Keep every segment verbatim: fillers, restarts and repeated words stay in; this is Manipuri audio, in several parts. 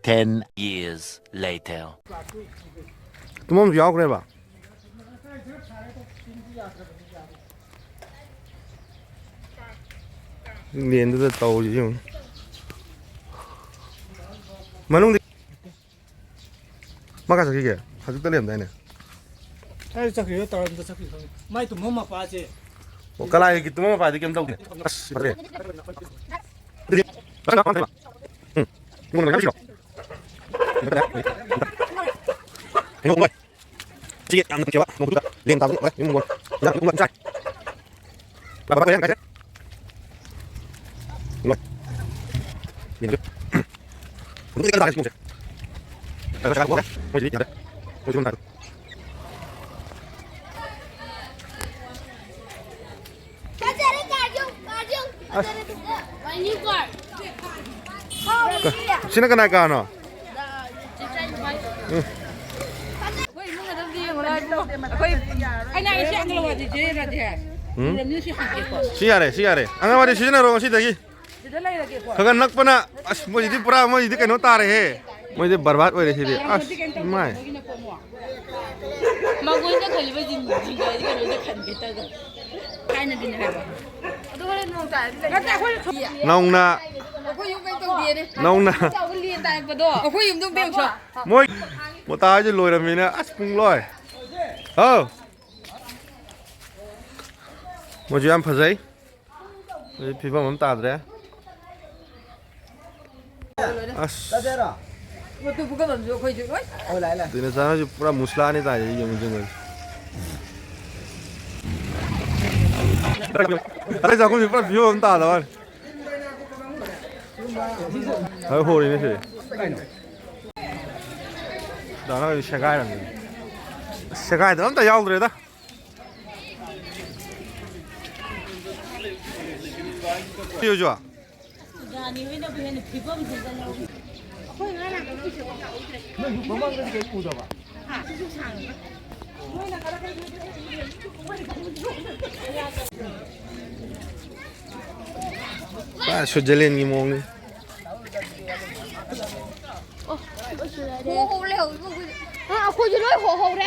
Ten years later. ꯇꯨꯝꯐꯝꯁꯨ ꯌꯥꯎꯈ꯭ꯔꯦꯕ꯫ ꯂꯦꯟꯗꯨꯗ ꯇꯧꯔꯤꯁꯤ ꯌꯦꯡꯉꯨ꯫ ꯃꯅꯨꯡꯗ ꯃꯥ ꯀꯥꯏ ꯆꯠꯈꯤꯒꯦ? ꯍꯧꯖꯤꯛꯇ ꯂꯩꯔꯝꯗꯥꯏꯅꯦ꯫ ꯀꯥꯏ ꯆꯠꯈ꯭ꯔꯤꯅꯣ? ꯇꯧꯔꯝꯗ ꯆꯠꯈ꯭ꯔꯤꯅꯣ ꯈꯪꯗꯦ꯫ ꯃꯥꯏ ꯇꯨꯝꯐꯝ ꯃꯄꯥꯁꯦ꯫ ꯑꯣ, ꯀꯂꯥꯏꯒꯤ ꯇꯨꯝꯐꯝ ꯃꯄꯥꯗꯤ ꯀꯩꯝ ꯇꯧꯗꯦ꯫ ꯑꯁ, ꯐꯖꯔꯦ꯫ ꯑꯗꯨꯗꯤ, ꯎꯝ, ꯏꯕꯨꯡꯉꯣ, ꯅꯪ ꯁꯤꯗꯣ? ꯁꯤꯒꯤ ꯌꯥꯝꯅ ꯅꯨꯡꯁꯤꯕ ꯅꯣꯡꯖꯨꯗ ꯂꯦꯟ ꯇꯥꯕꯁꯨ ꯂꯣꯏꯔꯦ, ꯌꯨꯝ ꯍꯣꯡꯗꯣꯛꯑꯦ꯫ ꯌꯥꯝ ꯌꯨꯝ ꯍꯣꯡꯗꯣꯛꯑꯦ꯫ ꯂꯣꯏ꯫ ꯌꯦꯡꯉꯨ꯫ ꯍꯧꯖꯤꯛ ꯀꯟꯅ ꯇꯥꯔꯦ ꯁꯤ ꯅꯣꯡꯁꯦ꯫ ꯀꯩꯅꯣ ꯁꯦꯒꯥꯏ ꯍꯧꯔꯦ꯫ ꯃꯣꯏꯁꯤꯗꯤ ꯌꯥꯗ꯭ꯔꯦ꯫ ꯃꯣꯏꯁꯤ ꯌꯨꯝ ꯇꯥꯔꯦ꯫ ꯁꯤꯅ ꯀꯅꯥ ꯀꯥꯅꯣ? ꯎꯝ꯫ ꯑꯩꯈꯣꯏ ꯏꯃꯨꯡ ꯑꯗꯨꯝꯗꯤ ꯌꯦꯡꯉꯨꯔꯣ ꯍꯥꯏꯕꯗꯣ꯫ ꯑꯩꯈꯣꯏ, ꯑꯩꯅ ꯍꯥꯏꯁꯦ ꯑꯪꯒꯜꯋꯥꯗꯤꯁꯦ ꯔꯥꯙꯦ꯫ ꯎꯝ꯫ ꯎꯔꯝꯅꯤꯅ ꯁꯤ ꯍꯪꯒꯦꯀꯣ꯫ ꯁꯤ ꯌꯥꯔꯦ, ꯁꯤ ꯌꯥꯔꯦ꯫ ꯑꯪꯒꯜꯋꯥꯗꯤ ꯁꯤꯖꯤꯟꯅꯔꯣ ꯉꯁꯤꯗꯒꯤ꯫ ꯁꯤꯗ ꯂꯩꯔꯒꯦꯀꯣ꯫ ꯈꯔ ꯈꯔ ꯅꯛꯄꯅ꯫ ꯑꯁ, ꯃꯣꯏꯁꯤꯗꯤ ꯄꯨꯔꯥ, ꯃꯣꯏꯁꯤꯗꯤ ꯀꯩꯅꯣ ꯇꯥꯔꯦꯍꯦ꯫ ꯃꯣꯏꯗꯤ ꯕꯔꯕꯥꯗ ꯑꯣꯏꯔꯦ ꯁꯤꯗꯤ꯫ ꯑꯁ, ꯏꯃꯥꯏ꯫ ꯃꯥꯡꯒꯣꯟꯗ ꯈꯜꯂꯤꯕ ꯖꯤꯟ-, ꯖꯤꯟꯒꯥꯁꯦ ꯀꯩꯅꯣꯗ ꯈꯟꯒꯦ ꯇꯧꯔꯒ꯫ ꯊꯥꯏꯅꯒꯤꯅꯦ ꯍꯥꯏꯕ꯫ ꯑꯗꯨ ꯍꯣꯔꯦꯟ ꯅꯣꯡ ꯇꯥꯔꯗꯤ ꯂꯩ-, ꯅꯠꯇꯦ, ꯑꯩꯈꯣꯏꯅ ꯊꯣꯛ-, ꯅꯧꯅ꯫ ꯑꯩꯈꯣꯏ ꯌꯨꯝ ꯀꯩꯅꯣ ꯇꯧꯗꯦꯅꯦ꯫ ꯅꯧꯅ꯫ ꯆꯥꯎꯕ ꯂꯦꯟ ꯇꯥꯔꯛꯄꯗꯣ꯫ ꯑꯩꯈꯣꯏ ꯌꯨꯝꯗ ꯑꯃꯨꯛ ꯄꯦꯡꯁꯣ꯫ ꯃꯣꯏ ꯃꯣꯇꯥ ꯍꯣꯏꯁꯦ ꯂꯣꯏꯔꯝꯃꯤꯅ꯫ ꯑꯁ, ꯄꯨꯡ ꯂꯣꯏ꯫ ꯍꯥꯎ꯫ ꯃꯣꯏꯁꯨ ꯌꯥꯝ ꯐꯖꯩ꯫ ꯍꯧꯖꯤꯛ ꯐꯤꯕꯝ ꯑꯃ ꯇꯥꯗ꯭ꯔꯦ꯫ ꯑꯁ꯫ ꯃꯇꯨ ꯄꯨꯈꯠꯐꯝꯁꯨ ꯑꯩꯈꯣꯏꯁꯨ ꯂꯣꯏ꯫ ꯑꯣ, ꯂꯥꯛꯑꯦ, ꯂꯥꯛꯑꯦ꯫ ꯇꯨꯅꯦ ꯆꯥꯅꯁꯨ ꯄꯨꯔꯥ ꯃꯨꯁꯂꯥꯅꯤ ꯇꯥꯏꯁꯦ, ꯌꯦꯡꯉꯨ, ꯌꯦꯡꯉꯨ꯫ ꯑꯩ ꯆꯥꯛꯈꯨꯝꯁꯦ ꯄꯨꯔꯥ ꯐꯤꯕꯝ ꯑꯃ ꯇꯥꯗꯕ ꯋꯥꯅꯤ꯫ ꯍꯣꯏ, ꯍꯣꯔꯤꯅꯦ ꯁꯤ꯫ ꯗꯥ ꯅꯥꯎꯒꯤ ꯁꯦꯒꯥꯏꯔꯝꯃꯦ꯫ ꯁꯦꯒꯥꯏꯗꯕ ꯑꯝꯇ ꯌꯥꯎꯗ꯭ꯔꯦꯗ꯫ ꯁꯤ ꯍꯧꯖꯤꯛ꯫ ꯒꯥꯅꯤ ꯍꯣꯏꯅꯕꯨ ꯍꯦꯟꯅ ꯐꯤꯕꯝ ꯐꯖꯅ ꯂꯧꯏ꯫ ꯑꯩꯈꯣꯏ ꯉꯔꯥꯡ ꯂꯥꯛꯄꯗꯨꯁꯨ ꯎꯍꯧꯗ꯭ꯔꯦ꯫ ꯃꯃꯥꯡꯗꯗꯤ ꯀꯩꯝ ꯎꯗꯕ? ꯍꯥ? ꯁꯤꯁꯨ ꯁꯥꯡꯉꯦ꯫ ꯄꯨꯔꯥ ꯁ꯭ꯋꯤꯠꯖꯔꯂꯦꯟꯒꯤ ꯃꯑꯣꯡꯅꯤ꯫ ꯍꯣ ꯍꯧ ꯂꯩꯍꯧꯔꯤꯕ ꯑꯩꯈꯣꯏꯁꯨ꯫ ꯑ, ꯑꯩꯈꯣꯏꯁꯨ ꯂꯣꯏ ꯍꯣ ꯍꯧꯔꯦ꯫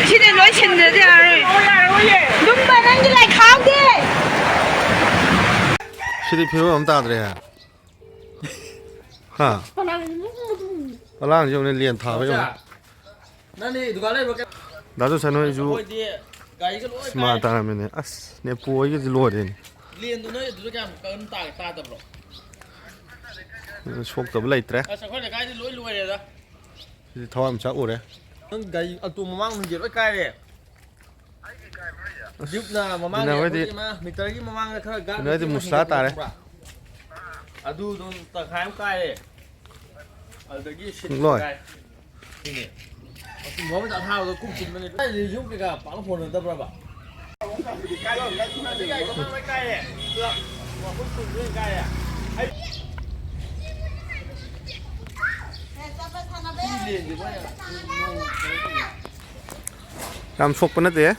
ꯁꯤꯗꯤ ꯂꯣꯏ ꯁꯤꯟꯗ꯭ꯔꯗꯤ ꯌꯥꯔꯣꯏ꯫ ꯂꯨꯝꯕ ꯅꯪꯒꯤ ꯂꯥꯏꯈꯥꯎꯗꯤ꯫ ꯁꯤꯗꯤ ꯐꯤꯕꯝ ꯑꯃ ꯇꯥꯗ꯭ꯔꯦ꯫ ꯍꯥ? ꯄꯂꯥꯡꯁꯤ ꯌꯦꯡꯉꯨꯅꯦ, ꯂꯦꯟ ꯊꯥꯕ ꯌꯦꯡꯉꯨꯅꯦ꯫ ꯅꯪꯗꯤ ꯗꯨꯀꯥꯟ ꯂꯩꯕ꯭ꯔꯣ? ꯀꯩ-, ꯗꯥ ꯖꯣꯟꯁꯟ ꯍꯣꯏꯁꯨ ꯑꯩꯈꯣꯏꯗꯤ ꯒꯥꯔꯤꯒ ꯂꯣꯏ ꯁꯤꯃꯥ ꯀꯥꯏꯔꯦ꯫ ꯇꯥꯔꯝꯃꯤꯅꯦ꯫ ꯑꯁ, ꯅꯦꯄꯣ ꯍꯣꯏꯒꯤꯗꯤ ꯂꯣꯏꯔꯦꯅꯦ꯫ ꯂꯦꯟꯗꯣ ꯅꯣꯏ ꯑꯗꯨꯗ ꯀꯌꯥꯝ ꯀꯟꯅ ꯇꯥꯒꯦ? ꯇꯥꯗꯕ꯭ꯔꯣ? ꯁꯣꯛꯇꯕ ꯂꯩꯇ꯭ꯔꯦ꯫ ꯑꯁ, ꯑꯩꯈꯣꯏ ꯂꯩꯀꯥꯏꯗꯤ ꯂꯣꯏ ꯂꯣꯏꯔꯦꯗ꯫ ꯁꯤꯗꯤ ꯊꯋꯥꯟꯃꯤꯆꯥꯛ ꯎꯔꯦ꯫ ꯅꯪ ꯒꯥꯔꯤ ꯑꯣꯇꯣ ꯃꯃꯥꯡ ꯅꯨꯡꯁꯦ ꯂꯣꯏ ꯀꯥꯏꯔꯦ꯫ ꯑꯁ, ꯗ꯭ꯌꯨꯞꯅ ꯃꯃꯥꯡꯒꯤ ꯗꯤꯅ ꯍꯣꯏꯗꯤ, ꯑꯩꯈꯣꯏꯒꯤ ꯑꯃ ꯃꯤꯇꯔꯒꯤ ꯃꯃꯥꯡꯗ ꯈꯔ ꯒꯥꯞ ꯗꯤꯅ ꯍꯣꯏꯗꯤ ꯂꯩꯕ ꯃꯨꯁꯂꯥ ꯍꯦꯟꯒꯠꯄꯗꯣ ꯇꯥꯔꯦ꯫ ꯈꯪꯕ꯭ꯔꯥ? ꯑꯗꯨ ꯑꯗꯨꯝ ꯇꯪꯈꯥꯏ ꯑꯃ ꯀꯥꯏꯔꯦ꯫ ꯑꯗꯨꯗꯒꯤ ꯁꯤꯠ ꯂꯣꯏ꯫ ꯀꯥꯏ꯫ ꯁꯤꯅꯦ꯫ ꯑꯁ, ꯃꯣꯍꯃꯗ ꯑꯊꯥꯕꯗꯣ ꯀꯨꯞ ꯁꯤꯟꯕꯅꯦ꯫ ꯀꯥꯏꯗꯩ ꯌꯨꯝ ꯀꯩꯀꯥ ꯄꯥꯛꯅ ꯍꯣꯟꯅꯗꯕ꯭ꯔꯕ? ꯀꯥꯏꯔꯦ꯫ ꯄꯨꯂꯞ ꯃꯈꯨꯟ ꯀꯨꯟ ꯂꯣꯏ ꯀꯥꯏꯔꯦ꯫ ꯑꯩ ꯌꯥꯝ ꯁꯣꯛꯄ ꯅꯠꯇꯦ꯫